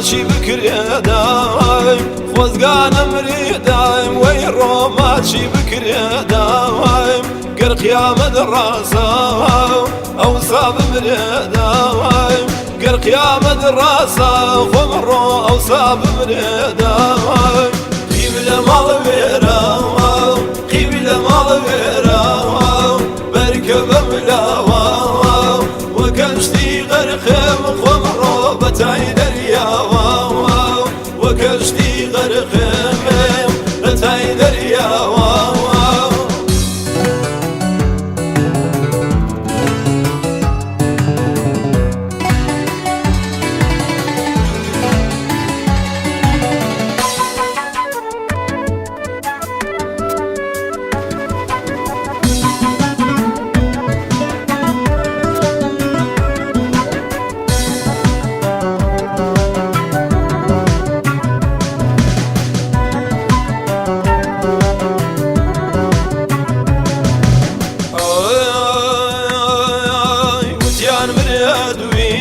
ماچی بکرێدایم، خۆزگانە مریدایم، وەی ڕۆ ماچی بکرێدایم، گەر قیامەت ڕازا ئەوسا بمرێدایم، گەر قیامەت ڕازا خۆم ڕۆ ئەوسا بمرێدایم. قیبلە ماڵ وێراوە، قیبلە ماڵ وێراوە، بەرکە بەملاوە وەکەشتی غەرقم خۆم ڕۆ بەتای دەریاوە، وەکەشتی غەرقم بەتای دەریاوە. وتیان مرێدوی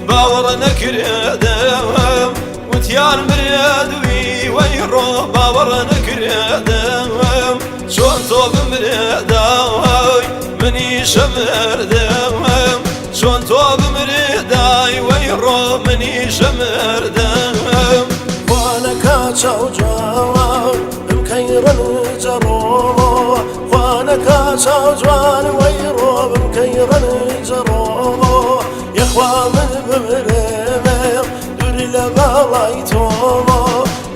باوەڕ نەکرێدەم، وتیان مرێدوی وەی ڕۆ باوەڕ نەکرێدەم، چۆن تۆ بمرێدای منیشە مردم، چۆن تۆ بمرێدای وەی ڕۆ منیشە مردم. خوانەکە چاو جوان بمکەی ڕەنجە ڕۆ، خوانەکە چاو جوان وەی ڕۆ بمکەی ڕەنجە ڕۆ، یەخوا من بمرم دوور لە باڵای تۆ،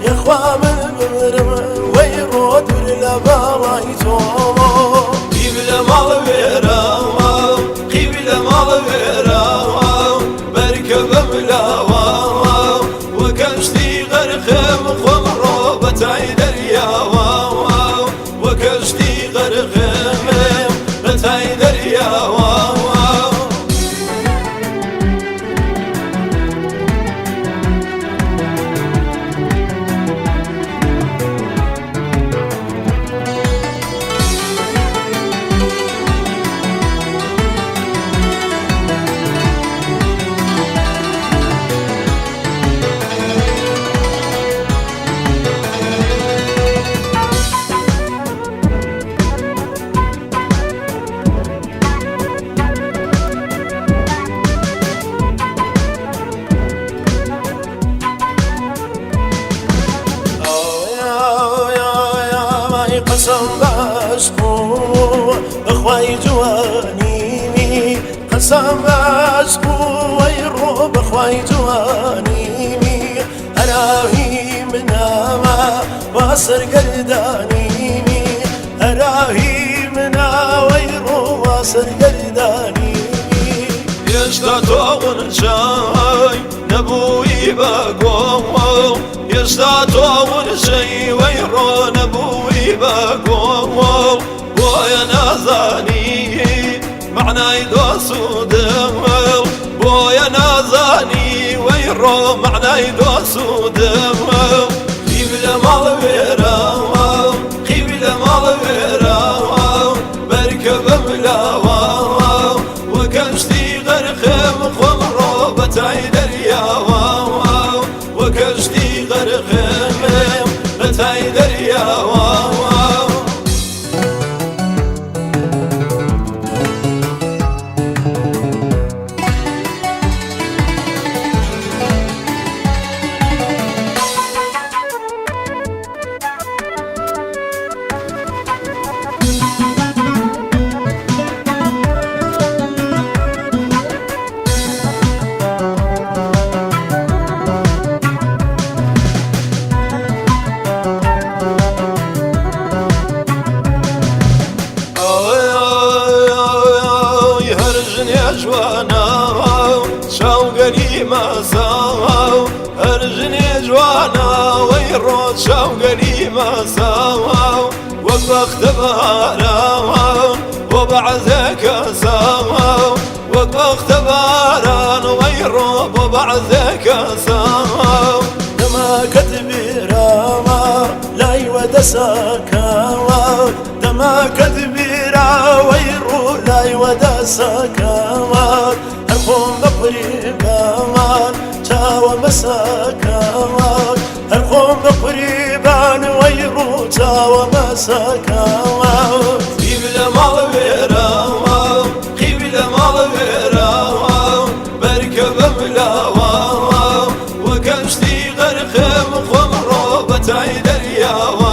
یەخوا من بمرم وەی ڕۆ دوور لە باڵای تۆ. قیبلە ماڵ وێراوە، قیبلە ماڵ وێراوە، بەرکە بەملاوە وەکەشتی غەرقم خۆم ڕۆ بەتای دەریاوە، وەکەشتی غەرقم بەتای دەریاوە. قەسەم بەعشق و بەخوای جوانیمی، قەسەم بەعشق و وەی ڕۆ بەخوای جوانیمی، هەراهی مناوە وا سەرگەردانیمی، هەراهی مناوەی ڕۆ وا سەرگەردانیمی. هێشتا تۆ غنچای نەبووی بە گۆڵ، هێشتا تۆ غنچەی وەی ڕۆ نەبووی بە گۆڵ، بۆیە نازانی معنای دۆست و دڵ، بۆیە نازانی وەی ڕۆ معنای دۆست و دڵ. قیبلە ماڵ وێراوە، قیبلە ماڵ وێراوە، بەرکە بەملاوە وەکەشتی غەرقم خۆم ڕۆ بەتای دەریاوە، وەکەشتی غەرقم بەتای دەریاوە. هەر ژنێ جوانە چاوگەری مەسا، هەر ژنێ جوانە وەی ڕۆ چاوگەری مەسا، وەک بەختە باران بۆ بەعزێ کەسا، وەک بەختە باران وەی ڕۆ بۆ بەعزێ کەسا. دەماکەت بیراوە لای وەدەسەکەوە، دەماکەت بیراوەی ڕوو لای وەدەسەکەوە، هەر خۆم بە پریباوان چاوە. مەساکەوە، هەر خۆم بە قوریبان وەی ڕوو چاوە مەساکەوە. قیبلە ماڵ وێراوە، قیبلە ماڵ وێراوە، بەرکە بەملاوە، وەکەشتی غەرقم خۆم ڕۆ بەتای دەریاوە.